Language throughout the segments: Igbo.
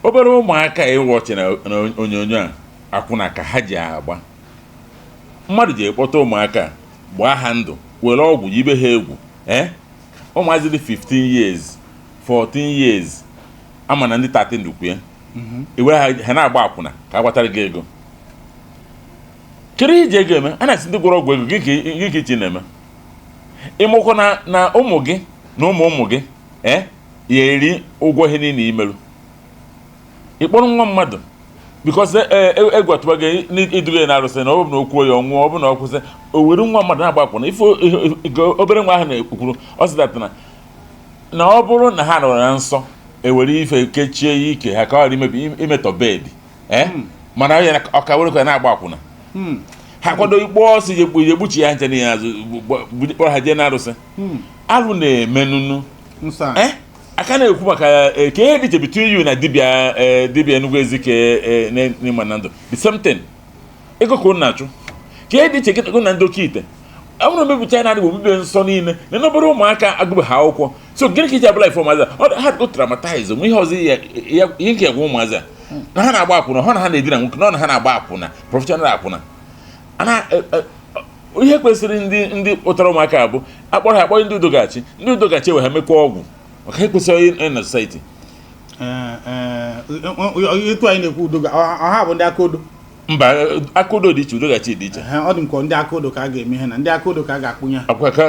Obere ụmụaka ịwọchị na onyonyo a, akwụna ka ha ji agba. Mmadụ ji ekpọta ụmụaka, gbaa ha ndụ, were ọgwụ yibe ha egwu. Ee, ụmụazị dị 15 years, 14 years, ama na ndị 13 dịkwu ya, iwere ha, ha na-agba akwụna ka a gbatara gị ego. Kedu ihe iji ego eme? A na-asị ndị gwọrọ ọgwụ ego gị ka iche na-eme. Ịmụkọ na ụmụ gị na ụmụ ụmụ gị, ee, ya eri ụgwọ ihe niile imerụ. Ịkpọrọ nwa mmadụ because egwu atụba gị iduga ya na-arụsị na ọ bụ na o kwuo ya ọnwụọ, ọ bụ na ọ kwụsị, o were nwa mmadụ na-agba akwụna. Ife obere nwa ahụ na-ekwuru, ọ sị that na ọ bụrụ na ha nọrọ na nsọ, ewere ife kechie ya ike ha ka ọ ghara imebi, imetọ bed, ee, mana ya ọ ka were ka na-agba akwụna. Ha kwado ikpo ọsọ ije gbuchi ya nche niile azụ, kpọrọ ha jee na-arụsị. Arụ na-eme nunu. Nsọ a. Eh, aka na-ekwu maka ka ihe dị iche between you na dibịa, dibịa Enugu Ezike, n'ịma na ndụ, the same thing, ego ka unu na-achụ. Ka ihe dị iche kịta na ndị oke ite, ọ bụrụ mebicha na adịghị obibi nsọ niile na obere ụmụaka agụbeghị akwụkwọ. So gịnị ka iji abụla ife ụmụazị a? Ọ ha go traumatize onwe. Ihe ọzọ ihe nke gwa ụmụazị a na ha na-agba akwụna, ha na ha na-edina nwoke na ọ na ha na-agba akwụna, professional akwụna. Ana ihe kwesịrị ndị kpụtara ụmụaka bụ akpọrọ ha, akpọ ndị udogachi, ndị udogachi ewe ha mekwa ọgwụ, maka ha ekwesịghị ịnọ na society. Ee, ee, etu anyị na-ekwu, udo ọha bụ ndị aka odo. Mba, aka odo dị iche, udogachi dị iche. Ehe, ọ dị m ka ndị aka odo ka a ga-eme ihe na ndị aka odo ka a ga-akpụnye ha. Akwa ka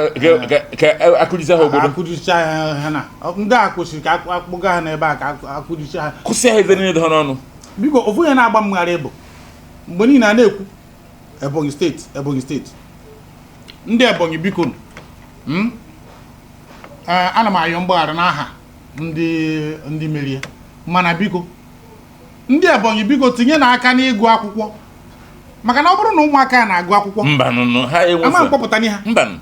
akụjicha ha obodo. Akụjicha ha na ndị a kwesịrị ka akpụga ha n'ebe a ka akụjicha ha. Kwụsị ha eze niile dị ha n'ọnụ. Biko, ofu ihe na-agba mgharị bụ mgbe niile a na-ekwu Ebonyi Steeti, Ebonyi Steeti, ndị Ebonyi, biko nụ. Ee, ana m ayọ mgbaghara n'aha ndị merie, mana biko, ndị Ebonyi, biko tinye n'aka n'ịgụ akwụkwọ, maka na ọ bụrụ na ụmụaka a na-agụ akwụkwọ, Mba nụnụ, ha ama enwefe mkpọpụta ha. Mba nụ.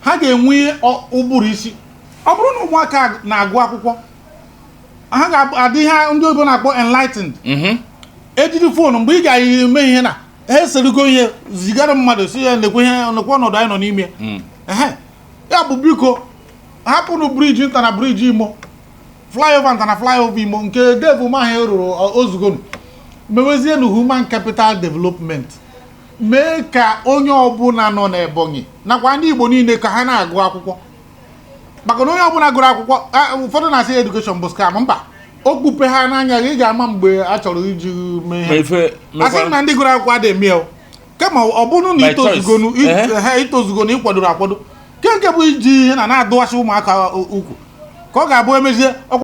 Ha ga-enwe ụbụrụ isi. Ọ bụrụ na ụmụaka na-agụ akwụkwọ, ha ga-adị ihe ndị oyibo na-akpọ enlightened. Ejiri phone mgbe ị ga-eme ihe na ha eserugo ihe zigara mmadụ, si ya nekwe ihe, nekwe ọnọdụ anyị nọ n'ime. Ehe, ya bụ, biko hapụnụ bridge nta na bridge Imo, flyover nta na flyover Imo nke Dave Umahi rụrụ ozugonu. Mewezienụ human capital development, mee ka onye ọbụla nọ n'Ebonyi nakwa ndị Igbo niile ka ha na-agụ akwụkwọ, maka na onye ọbụla gụrụ akwụkwọ, ụfọdụ na-asị education bụ scam. Mba, o kpupe ha n'anya gị, ị ga-ama mgbe a chọrọ iji mee Ma ihe. Ife Asị m na ndị gụrụ akwụkwọ adịghị eme ya o. Kama ọ bụrụ na By choice. itozugonu, Ehe. ha itozugonu, ịkwadoro akwado, nke bụ iji ihe na na-adụwasị ụmụaka ukwu ka ọ ga-abụ emezie ọkwa.